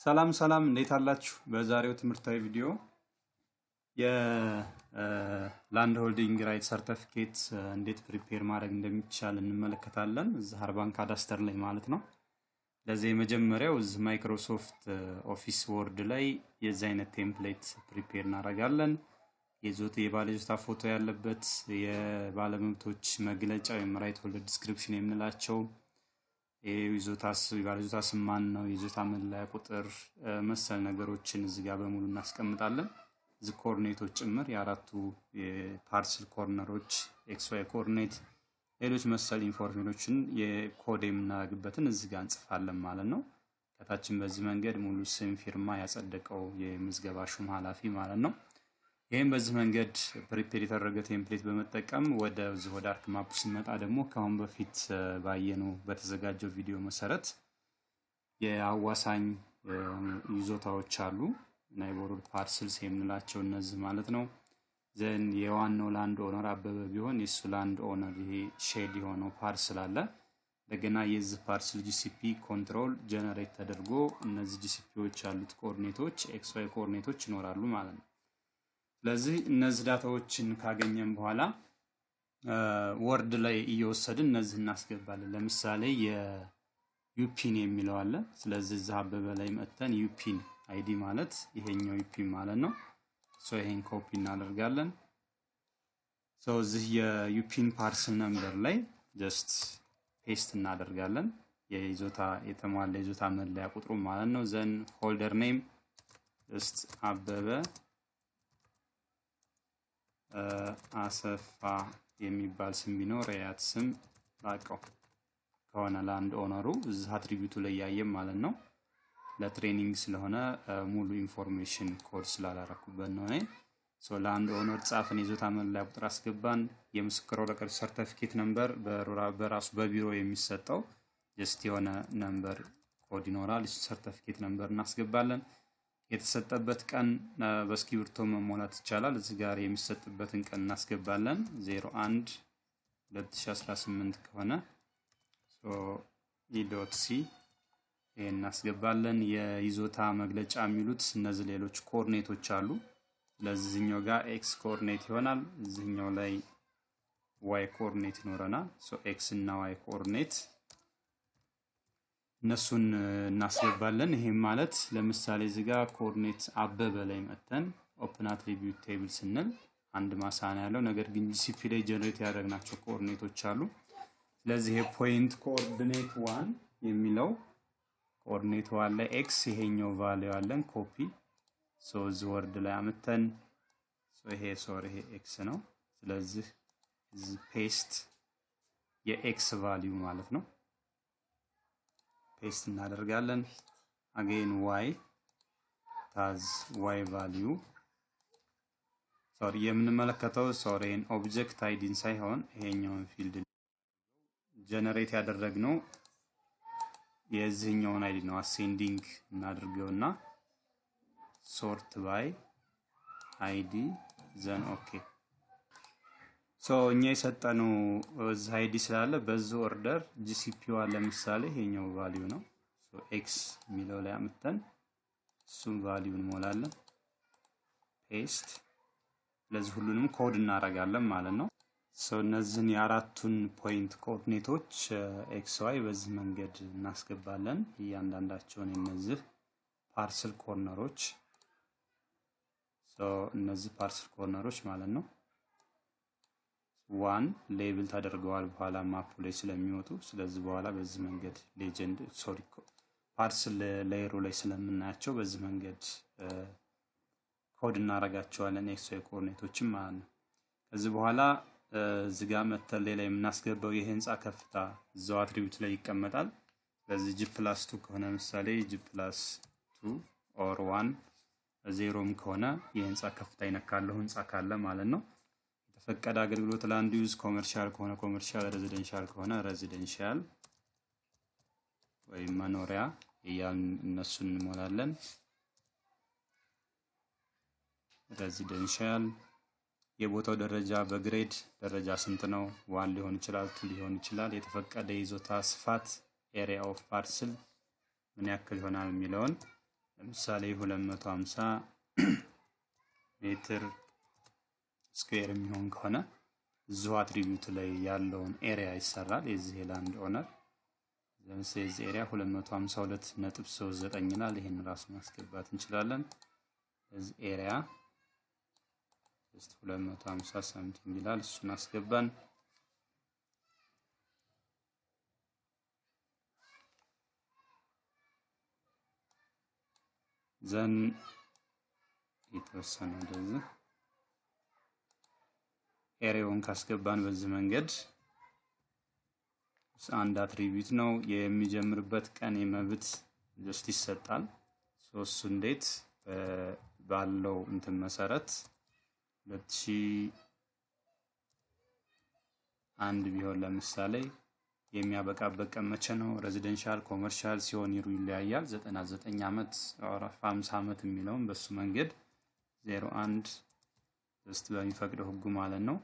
ሰላም ሰላም፣ እንዴት አላችሁ? በዛሬው ትምህርታዊ ቪዲዮ የ land holding right certificate እንዴት prepare ማድረግ እንደሚቻል እንመለከታለን። እዚህ urban cadaster ላይ ማለት ነው። ለዚህ የመጀመሪያው እዚህ Microsoft Office Word ላይ የዚህ አይነት template prepare እናደርጋለን። የይዞታ የባለይዞታ ፎቶ ያለበት፣ የባለመብቶች መግለጫ ወይም right holder description የምንላቸው፣ የይዞታ የባለይዞታ ስም ማን ነው፣ የይዞታ መለያ ቁጥር መሰል ነገሮችን እዚህ ጋር በሙሉ እናስቀምጣለን። እዚህ coordinate ኦች ጭምር የአራቱ የ parcel corner ኦች X Y coordinate፣ ሌሎች መሰል information ኦችን የኮድ የምናደርግበትን እዚህ ጋር እንጽፋለን ማለት ነው። ከታችን በዚህ መንገድ ሙሉ ስም፣ ፊርማ፣ ያጸደቀው የምዝገባ ሹም ኃላፊ ማለት ነው። ይህም በዚህ መንገድ prepare የተደረገ template በመጠቀም ወደዚህ ወደ ArcMap ስንመጣ ደግሞ ከአሁን በፊት ባየነው በተዘጋጀው ቪዲዮ መሰረት የአዋሳኝ ይዞታዎች አሉ። Neighborhood parcels የምንላቸው እነዚህ ማለት ነው። Then የዋናው land owner አበበ ቢሆን የእሱ land owner ይሄ shade የሆነው parcel አለ። እንደገና የዚህ parcel GCP control generate ተደርጎ እነዚህ GCP ዎች ያሉት coordinate ኦች X Y coordinate ኦች ይኖራሉ ማለት ነው። ስለዚህ እነዚህ data ዎችን ካገኘን በኋላ Word ላይ እየወሰድን እነዚህ እናስገባለን። ለምሳሌ የ UPIN የሚለው አለ። ስለዚህ እዚህ አበበ ላይ መጥተን UPIN ID ማለት ይሄኛው UPIN ማለት ነው። So ይሄን ኮፒ እናደርጋለን። So እዚህ የ UPIN parcel number ላይ just paste እናደርጋለን። የይዞታ የተሟላ የይዞታ መለያ ቁጥሩ ማለት ነው። Then holder name just አበበ አሰፋ የሚባል ስም ቢኖር የአያት ስም ላቀው ከሆነ land owner ኡ እዚህ attribute ኡ ላይ ያየም ማለት ነው። ለ training ስለሆነ ሙሉ information code ስላላረኩበት ነው እኔ። So land owner ጻፍን፣ የይዞታ መለያ ቁጥር አስገባን። የምስክር ወረቀት certificate number በራሱ በቢሮ የሚሰጠው just የሆነ number code ይኖራል። Certificate number እናስገባለን። የተሰጠበት ቀን በእስክሪብቶ መሞላት ይቻላል። እዚህ ጋር የሚሰጥበትን ቀን እናስገባለን። 01 2018 ከሆነ E dot C ይሄን እናስገባለን። የይዞታ መግለጫ የሚሉት እነዚህ ሌሎች coordinate ኦች አሉ። ለዚህኛው ጋር X coordinate ይሆናል። እዚህኛው ላይ Y coordinate ይኖረናል። So X እና Y coordinate እነሱን እናስገባለን። ይሄም ማለት ለምሳሌ እዚህ ጋር coordinate አበበ ላይ መተን open attribute table ስንል አንድ ማሳ ነው ያለው። ነገር ግን GCP ላይ generate ያደረግናቸው coordinate ኦች አሉ። ስለዚህ ይሄ point coordinate one የሚለው coordinate one ላይ X ይሄኛው value አለን፣ copy። So እዚህ Word ላይ አምተን so ይሄ፣ sorry፣ ይሄ X ነው። ስለዚህ እዚህ paste የ X value ማለት ነው paste እናደርጋለን። Again Y ታዝ Y value፣ sorry፣ የምንመለከተው sorry object ID ን ሳይሆን ይሄኛውን field generate ያደረግነው የዚህኛውን ID ነው። Ascending እናድርገውና sort by ID then okay። So እኛ የሰጠነው እዚህ ID ስላለ በዚህ order GCP one ለምሳሌ ይሄኛው value ነው። So X የሚለው ላይ አምጥተን እሱን value እንሞላለን። Paste። ስለዚህ ሁሉንም ኮድ እናደርጋለን ማለት ነው። So እነዚህን የአራቱን point coordinate ኦች X Y በዚህ መንገድ እናስገባለን። እያንዳንዳቸውን የነዚህ parcel corner ኦች፣ እነዚህ parcel corner ኦች ማለት ነው። One label ተደርገዋል በኋላ map ኡ ላይ ስለሚወጡ፣ ስለዚህ በኋላ በዚህ መንገድ legend፣ sorry፣ parcel layer ኡ ላይ ስለምናያቸው በዚህ መንገድ ኮድ እናደርጋቸዋለን X Y coordinate ኦችን ማለት ነው። ከዚህ በኋላ እዚህ ጋር መተን ሌላ የምናስገባው የህንፃ ከፍታ እዛው attribute ላይ ይቀመጣል። ስለዚህ G+2 ከሆነ፣ ምሳሌ G+2 or 1 0 ም ከሆነ የህንፃ ከፍታ ይነካለሁ ህንፃ ካለ ማለት ነው። የተፈቀደ አገልግሎት land use commercial ከሆነ commercial፣ residential ከሆነ residential ወይም መኖሪያ እያልን እነሱን እንሞላለን። Residential የቦታው ደረጃ በ grade ደረጃ ስንት ነው? One ሊሆን ይችላል፣ two ሊሆን ይችላል። የተፈቀደ ይዞታ ስፋት area of parcel ምን ያክል ይሆናል የሚለውን ለምሳሌ 250 ሜትር square የሚሆን ከሆነ እዚሁ attribute ላይ ያለውን area ይሰራል። የዚህ land owner ለምሳሌ የዚህ area 252.39 ይላል። ይሄን ራሱ ማስገባት እንችላለን። እዚህ area just 250 something ይላል። እሱን አስገባን። Then የተወሰነ ወደዚህ area ውን ካስገባን በዚህ መንገድ አንድ attribute ነው። የሚጀምርበት ቀን የመብት just ይሰጣል። እሱ እንዴት ባለው እንትን መሰረት 2001 ቢሆን ለምሳሌ የሚያበቃበት ቀን መቼ ነው? Residential commercial ሲሆን year ኡ ይለያያል። 99 ዓመት or 50 ዓመት የሚለውን በሱ መንገድ 01 just በሚፈቅደው ህጉ ማለት ነው።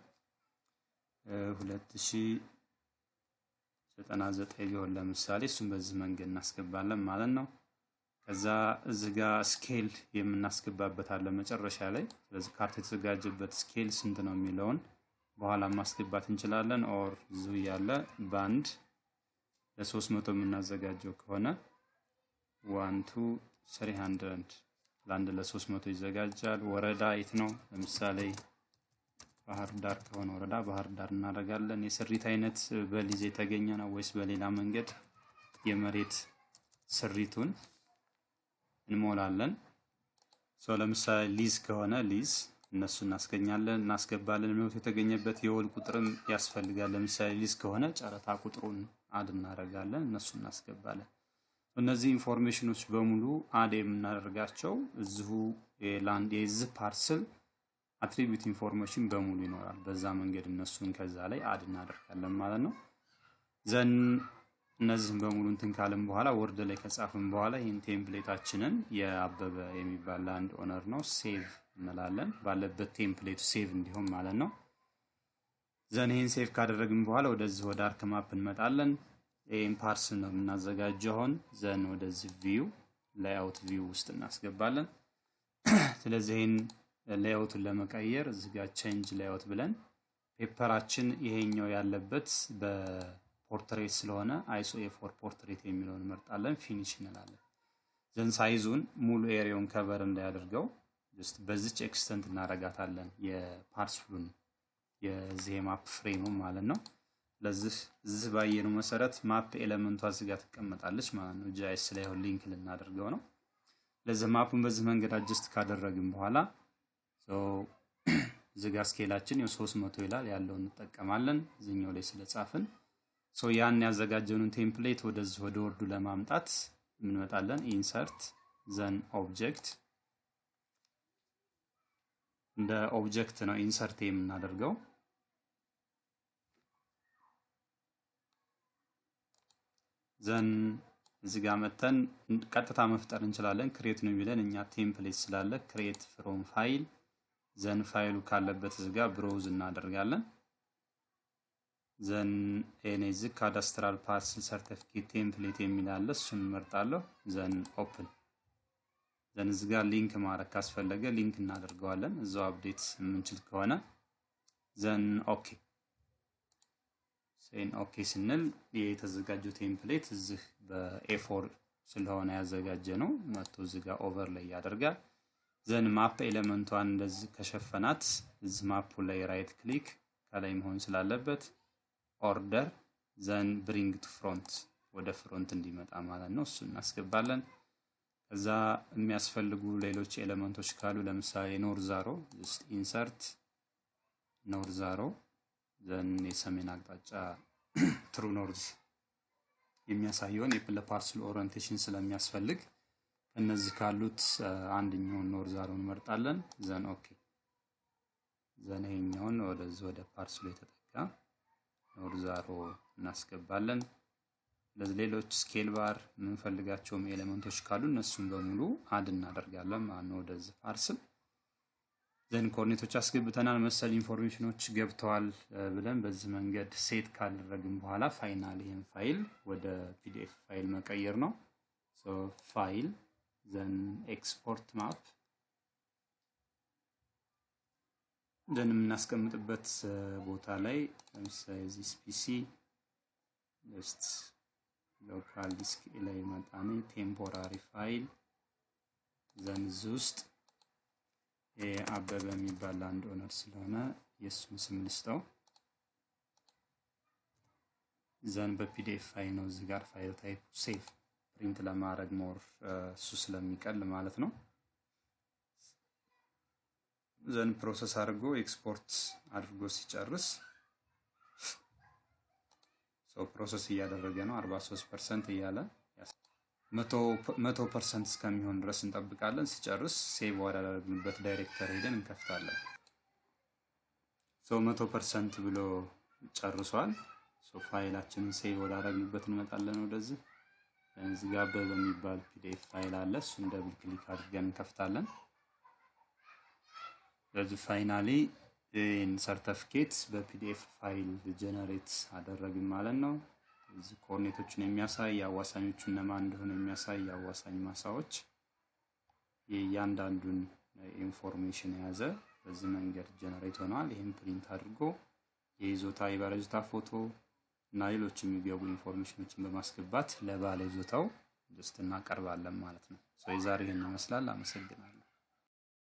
2099 ቢሆን ለምሳሌ እሱን በዚህ መንገድ እናስገባለን ማለት ነው። ከዛ እዚህ ጋር scale የምናስገባበት አለ መጨረሻ ላይ። ስለዚህ ካርታ የተዘጋጀበት scale ስንት ነው የሚለውን በኋላ ማስገባት እንችላለን። Or እዚሁ ያለ ባንድ ለ300 የምናዘጋጀው ከሆነ 1 2 300 ለአንድ ለ300 ይዘጋጃል። ወረዳ የት ነው? ለምሳሌ ባህር ዳር ከሆነ ወረዳ ባህር ዳር እናደርጋለን። የስሪት አይነት በሊዝ የተገኘ ነው ወይስ በሌላ መንገድ የመሬት ስሪቱን እንሞላለን። So ለምሳሌ ሊዝ ከሆነ ሊዝ እነሱ እናስገኛለን እናስገባለን። መብት የተገኘበት የውል ቁጥርም ያስፈልጋል። ለምሳሌ ሊዝ ከሆነ ጨረታ ቁጥሩን add እናደርጋለን፣ እነሱ እናስገባለን። እነዚህ information ኖች በሙሉ add የምናደርጋቸው እዚሁ የ land የዚህ parcel attribute information በሙሉ ይኖራል። በዛ መንገድ እነሱን ከዛ ላይ add እናደርጋለን ማለት ነው። Then እነዚህን በሙሉ እንትን ካልን በኋላ Word ላይ ከጻፍን በኋላ ይህን template ኣችንን የአበበ የሚባል land owner ነው save እንላለን። ባለበት template ኡ save እንዲሆን ማለት ነው። Then ይህን save ካደረግን በኋላ ወደዚህ ወደ ArcMap እንመጣለን። ይህን parcel ነው የምናዘጋጀው። Then ወደዚህ view layout view ውስጥ እናስገባለን። ስለዚህ ይህን layout ኡን ለመቀየር እዚህ ጋር change layout ብለን paper ኣችን ይሄኛው ያለበት በ portrait ስለሆነ ISO A4 portrait የሚለውን እንመርጣለን። Finish እንላለን። Then size ኡን ሙሉ area ውን cover እንዳያደርገው just በዚች extent እናረጋታለን የ parcel ኡን የዚህ map frame ኡ ማለት ነው። ለዚህ እዚህ ባየነው መሰረት map element ኧ እዚህ ጋር ትቀመጣለች ማለት ነው። GIS ላይ አሁን link ልናደርገው ነው። ለዚህ map ኡን በዚህ መንገድ adjust ካደረግን በኋላ so እዚህ ጋር scale ኣችን ያው 300 ይላል ያለውን እንጠቀማለን እዚህኛው ላይ ስለጻፍን። So ያን ያዘጋጀነውን template ወደዚህ ወደ Word ኡ ለማምጣት እንመጣለን። Insert then object እንደ object ነው insert የምናደርገው። Then እዚህ ጋር መተን ቀጥታ መፍጠር እንችላለን። Create ነው የሚለን እኛ template ስላለ create from file then ፋይሉ ካለበት እዚህ ጋር browse እናደርጋለን። Then እኔ እዚህ cadastral parcel certificate template የሚል አለ እሱን እንመርጣለሁ። Then open then እዚህ ጋር link ማድረግ ካስፈለገ link እናደርገዋለን እዛው update የምንችል ከሆነ። Then okay then okay ስንል የተዘጋጀው template እዚህ በ A4 ስለሆነ ያዘጋጀ ነው መጥቶ እዚህ ጋር overlay ያደርጋል። Then map element ኧን እንደዚህ ከሸፈናት እዚህ map ኡ ላይ right click ከላይ መሆን ስላለበት order then bring to front ወደ front እንዲመጣ ማለት ነው። እሱን እናስገባለን። ከዛ የሚያስፈልጉ ሌሎች element ኦች ካሉ ለምሳሌ north arrow just insert north arrow then የሰሜን አቅጣጫ true north የሚያሳየውን ለ parcel orientation ስለሚያስፈልግ እነዚህ ካሉት አንደኛውን north arrow እንመርጣለን። Then okay then ይሄኛውን ወደዚህ ወደ parcel ኡ የተጠጋ north arrow እናስገባለን። ለዚህ ሌሎች scale bar የምንፈልጋቸውም element ኦች ካሉ እነሱን በሙሉ add እናደርጋለን ማለት ነው ወደዚህ parcel። Then coordinate ኦች አስገብተናል መሰል information ኖች ገብተዋል ብለን በዚህ መንገድ set ካደረግን በኋላ final ይሄን ፋይል ወደ PDF file መቀየር ነው። So file Then export map፣ then የምናስቀምጥበት ቦታ ላይ ለምሳሌ this PC just local disk ላይ መጣኔ temporary file፣ then እዚህ ውስጥ አበበ የሚባል land owner ስለሆነ የእሱን ስም ልስጠው። Then በ PDF file ነው፣ እዚህ ጋር file type save print ለማድረግ more እሱ ስለሚቀል ማለት ነው። Then process አድርጎ ኤክስፖርት አድርጎ ሲጨርስ፣ so process እያደረገ ነው፣ 43% እያለ 100% እስከሚሆን ድረስ እንጠብቃለን። ሲጨርስ save ወዳደረግንበት directory ሄደን እንከፍታለን። So 100% ብሎ ጨርሷል። So file ኣችንን save ወዳደረግንበት እንመጣለን ወደዚህ። እዚህ ጋር አበበ የሚባል PDF file አለ። እሱን double click አድርገን እንከፍታለን። ስለዚህ finally ይህን ሰርተፍኬት በ PDF file generate አደረግን ማለት ነው። እዚህ coordinate ኦችን የሚያሳይ፣ አዋሳኞቹ እነማን እንደሆነ የሚያሳይ፣ የአዋሳኝ ማሳዎች የእያንዳንዱን information የያዘ በዚህ መንገድ generate ሆነዋል። ይህም print አድርጎ የይዞታ የባለይዞታ ፎቶ እና ሌሎች የሚገቡ information ኦችን በማስገባት ለባለ ይዞታው just እናቀርባለን ማለት ነው። የዛሬ ይህን ይመስላል። አመሰግናለሁ።